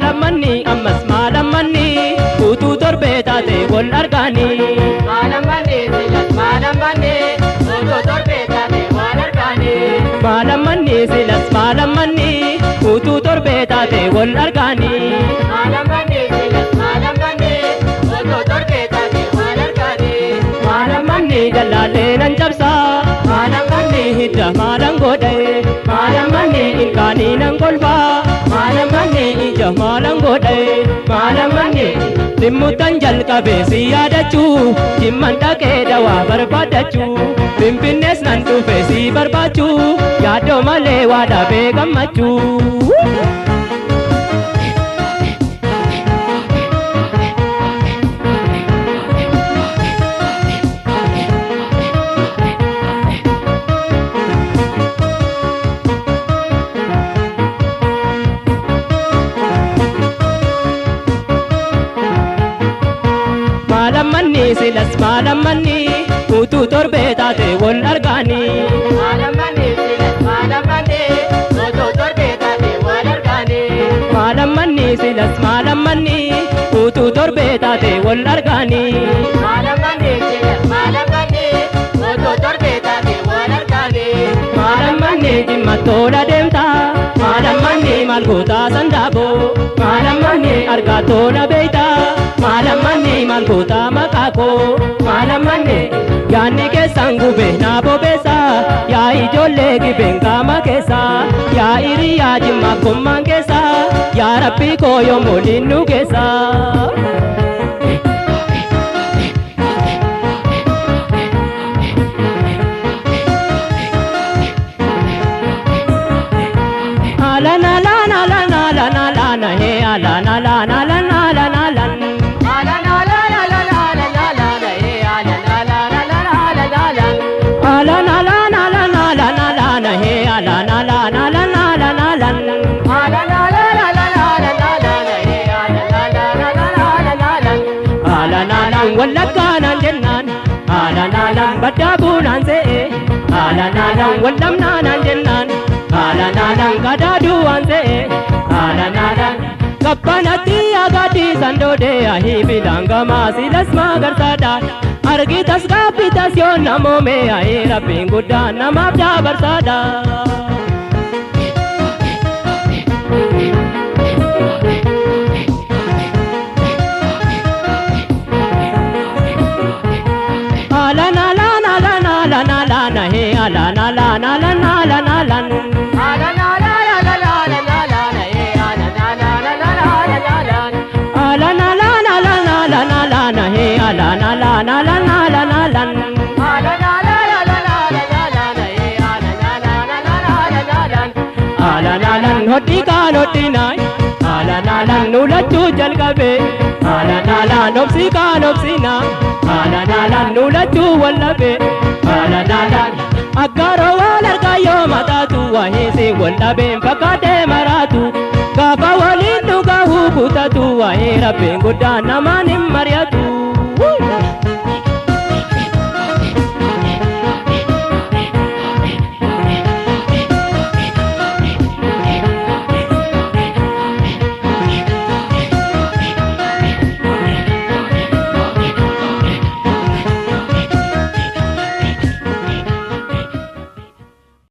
Maalammanni ammas maalammanni utuu torbee taate wal argaanii. Maalammanni silas maalammanni utuu torbee taate wal argaanii. Maalammanni silas maalammanni utuu torbee taate wal argaanii. Maalammanni silas maalammanni utuu torbee taate wal argaanii. Maalammanni dallaalee nan cabsaa maalammanni hidda maalan godhe maalammanni ilkaanii nan kolfaa maalammanni ija maalan godhe maalammanni dhimmutan jalqabe si yaadachuu jimman dhaqee dawaa barbaadachuu finfinnees nan dhufe si barbaachuu yaaddoo malee waa dhabee gammachuu. Maalammanni silas maalammanni utuu torbee taate wal argaanii. Maalammanni silas maalammanni utuu torbee taate wal argaanii. Maalammanni silas maalammanni utuu torbee taate wal argaanii. Maalammanni silas maalammanni utuu torbee taate wal argaanii. Maalammanni jimma tola deemta maalammanni maal gootaa sandaaboo maalammanni argaa tola beeyta maalammanni maal gootaa maqaa koo maalammanni yaanni keessan gube naa bobeessa yaa ijoollee gibeen qaama keessa yaa hiriyaa jimma gommaan keessa yaa rabbii koo yoomoliin nu keessa. Alan alan alan alan alan he alan alan alan alan alan. Alan alan alan alan alan eh alan alan alan alan alan. Alan alan alan alan alan he alan alan alan alan alan. Alan alan alan alan alan eh alan alan alan alan alan. Alan alan wallaggaanaan jennaan alan alan baddaa buunaan se'e alan alan wallamnaanaan jennaan alan alan gadaaduu waan se'e alan alan qabbanatti agaadii sandoodee ahii bilaangamaa silas magarsaadha argitas gaabbitas yoo namoome ahii rabbiin guddaan namaaf dabarsaadha. Alan alan alan alan alan he alan alan alan alan alan. Alan alan alan alan alan eh alan alan alan alan alan. Alan alan alan alan alan he alan alan alan alan alan. Alan alan alan alan alan eh alan alan alan alan alan. Alan alan hodhi kaan hodhinaay alan alan nulachuu jalqabe alan alan obsi kaan obsinaa alan alan nulachuu wallabe alan alan aggaaroo waan argaa yoo mataatu wahiisi wallabeen fakkaatee maraatu gaafa waliin dhugahuu kutatu wahii rabbiin guddaan namaan hin mari'atu.